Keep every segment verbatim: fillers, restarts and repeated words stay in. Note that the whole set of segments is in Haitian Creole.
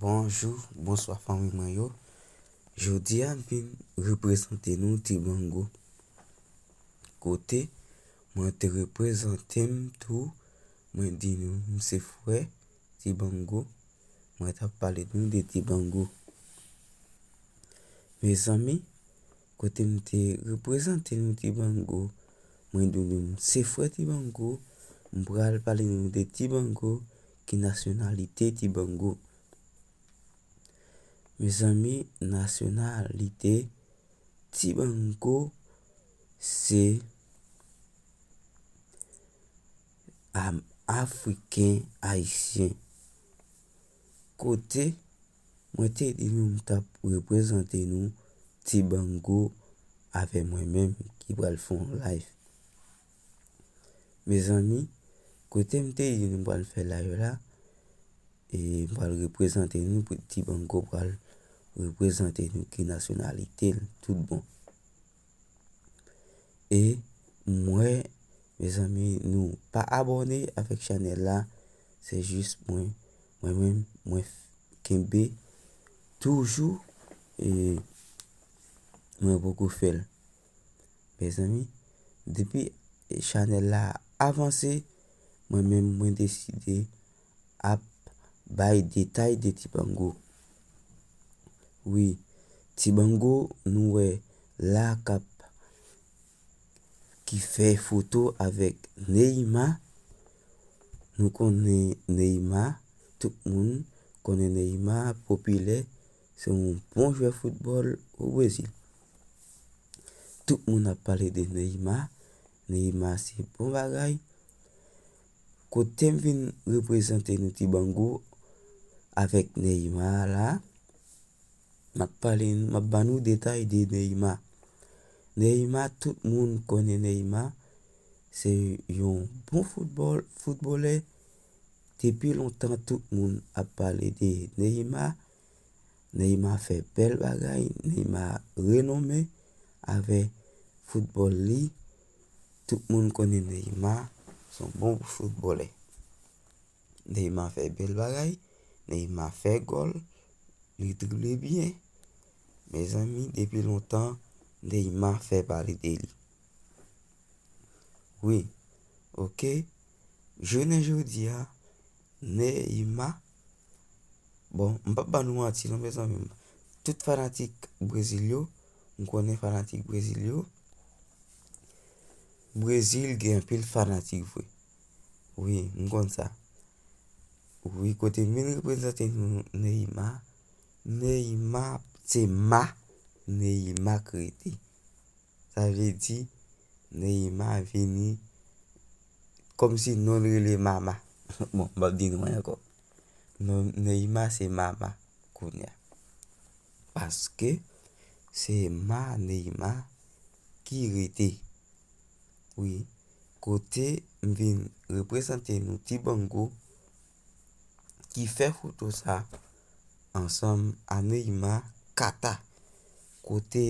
Bonjou, bonswa fanmi mwen yo. Jodi a m vin reprezante nou Tibango. Kote mwen te reprezante m tou, mwen di nou m se frè Tibango. Mwen t ap pale nou de Tibango. Mezanmi, kote m te reprezante nou Tibango, mwen di nou m se frè Tibango, m pral pale nou de Tibango, ki nasyonalite Tibango. Mezanmi, nasyonalite Tibango se am-, Afriken Ayisyen. Kote mwen te di nou m t ap reprezante nou Tibango avè mwen menm ki pral fè yon live. Mezanmi, kote m te di nou m pral fè live la, e m pral reprezante nou, Tibango pral reprezante nou ki nasyonalite l, tout bon. E m wè, mezanmi, nou pa abòne avèk chanèl la, se jis mwen, mwen menm, mwen f-, kenbe toujou, e mwen poko fè l. Mezanmi, depi chanèl la avanse, mwen menm mwen deside ap bay detay de Tibango. Wi, Tibango nou wè la k ap, ki fè foto avèk Neymar. Nou konnen Neymar, tout moun konnen Neymar, popilè, se yon bon jwè foutbòl o Brezil. Tout moun ap pale de Neymar. Neymar se bon bagay. Kote m vin reprezante nou Tibango avèk Neymar la, m ap pale, m ap ban nou detay de Neymar. Neymar, tout moun konnen Neymar. Se yon bon foutbòl, foutbolè. Depi lontan, tout moun ap pale de Neymar. Neymar fè bèl bagay. Neymar renome avè foutbòl li. Tout moun konnen Neymar se yon bon foutbolè. Neymar fè bèl bagay. Neymar fè gòl. Li drible byen. Mezanmi, depi lontan, Neymar fè pale de li. Wi, oke. Jounen jodi a, Neymar. Bon, m p ap ba nou manti non, mezanmi. Tout fanatik Brezil yo, m konnen fanatik Brezil yo. Brezil gen anpil fanatik vre. Wi, m konn sa. Wi, kote m vin reprezante nou Neymar. Neymar, se ma Neymar k rete. Sa vle di, Neymar vini kòmsi non l rele Mama. Bon, m p ap di nou anyen ankò. Non, Neymar se Mama kounye a. Paske se ma Neymar ki rete. Wi, kote m vin reprezante nou Tibango ki fè foto sa ansanm a Neymar Kata. Kote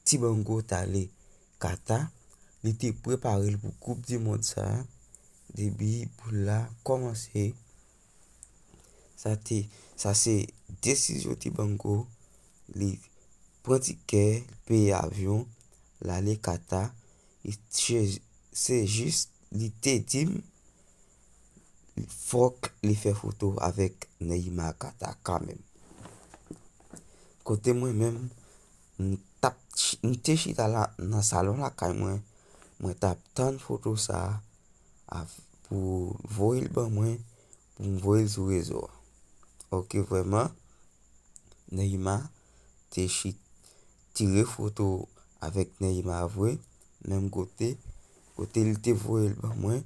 Tibango t ale Kata, li te prepare l pou Koup di Mond sa a, depi boul la kòmanse. Sa te, sa se desizyon Tibango, li pran tikè, li peye avyon, l ale Kata, li che-, se jis li te di m fòk li fè foto avèk Neymar Kata kanmenm. Kote mwen menm, m t ap ch-, m te chita la nan salon lakay mwen, mwen t ap tann foto sa a, a, pou voye l ban mwen, pou m voye l sou rezo a. Oke, vrèman, Neymar te chit-, tire foto avèk Neymar vre, menm kote, kote li te voye l ban mwen,